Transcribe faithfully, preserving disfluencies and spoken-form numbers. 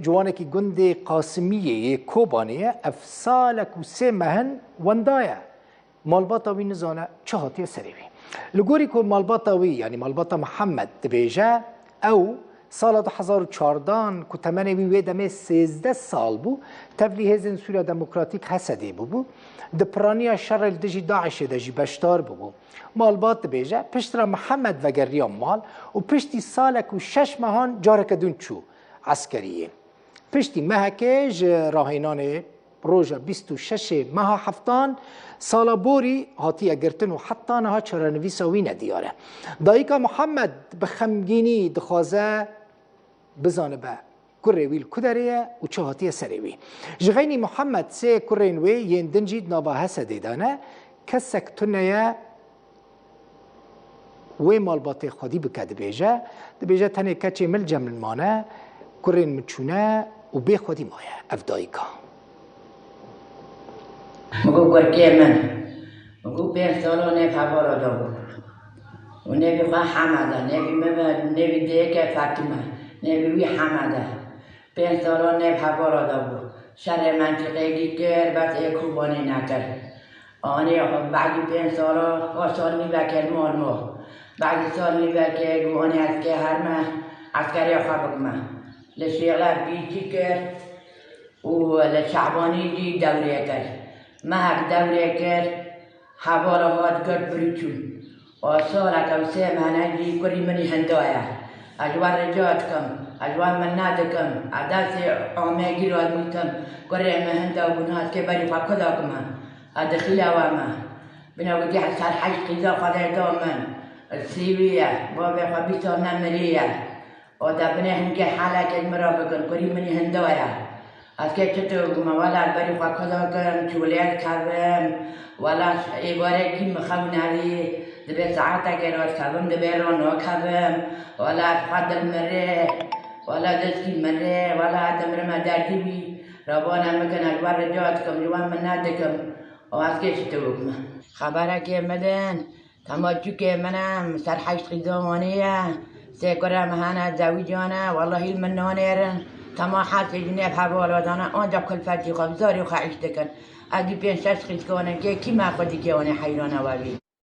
Ciwanekî gundê Qasimiyê yê Kobanê ye, ev salek û sê meh in wenda ye. Malbata wî nizane çi hatiye serê wî. Li gorî ku malbata wî, yanî malbata Mihemed dibêje, ew sala du hezar û çardan ku temenê wî wê demê sêzdeh sal bû, tevlî hêzên Sûriya Demokratîk, H S D, bûbû. Di piraniya şerê li dijî DAIŞê de jî beşdar bûbû. Malbat dibêje, piştre Mihemed vegeriya mal û piştî salek û şeş mehan careke din çû eskeriyê. Piştî mehekê ji rahênanê roja bîst û şeş meha heftan sala borî hatiye girtin û heta niha çarenivîsa wî nediyar e. Dayika Mihemed bi xemgînî dixwaze bizanibe kurê wî li ku derê ye û çi hatiye serê wî. Ji xeynî Mihemed sê kurên wê yên din jî di nava H S D de ne, kesek tune ye wê malbatê xwedî bike, dibêje. Dibêje, tenê keçê min li cem min mane, kurên min çûne û bê xwedî maye ev dayika. Min got, kurkê min, min got, pênc sala nêv hevala da bû. Û nêvî xwe Hemed e, nêvî min, nêvî dêyike Fatime, nêvî wî Hemed e. Pênc sala nêv hevala da bû. Şerê mentîqeyekî kir, bes ê Kobanê nekir. Anî badî pênc sala, xwe sal nîvekê li mal ma. Badî sal nîvekê got, anî ez kê herme, eskerê xwe bikime. Li Şêxler pîçî kir û li Şabanî jî dewrê kir. Mehek dewrê kir, hevala hat girt birî çû. A saleke û sê mehne jî kurî min î hinda ye. Ez ji we rica dikim, ez ji we minnet dikim, ez destê amegî re dimitim, kurê min hinda bû, niha ez kê berî xwe kuda kime. Ez dixîle we me. Bina gotî, ser heşt qîza Xwedê da min. Sîwî ye, bavê xwe bîst sal nemirî ye. O de binê hinkê helekê min re bikin, kurî min î hinda ye. Ez kê çi tu bikime, wela ez berî xwe kuda kim, çolê dikevim, wela êvarekî min xew nerî, dibê saetekê re dikevim, dibê re nakevim, wela ez xwe dil mirê, wela dizkî mirê, wela ez dimirime derdî wî, rebane min kin, ez ji we rica dikim, ji we minnet dikim, o ez kê çi tu bikime. Xeberekê min din. Tema çûkê min e, min ser heşt qîza Wanê ye. Sê kurê min hene zewicane, wellahî li min nanêrin. Tema her sê ji nêv hevala dane, ancak kulfetî xwe, zarê xwe îş dikin. Ez dî pênc şeş qîzkan in, kê kî me xwe dî kê Wanê heyran e we bî.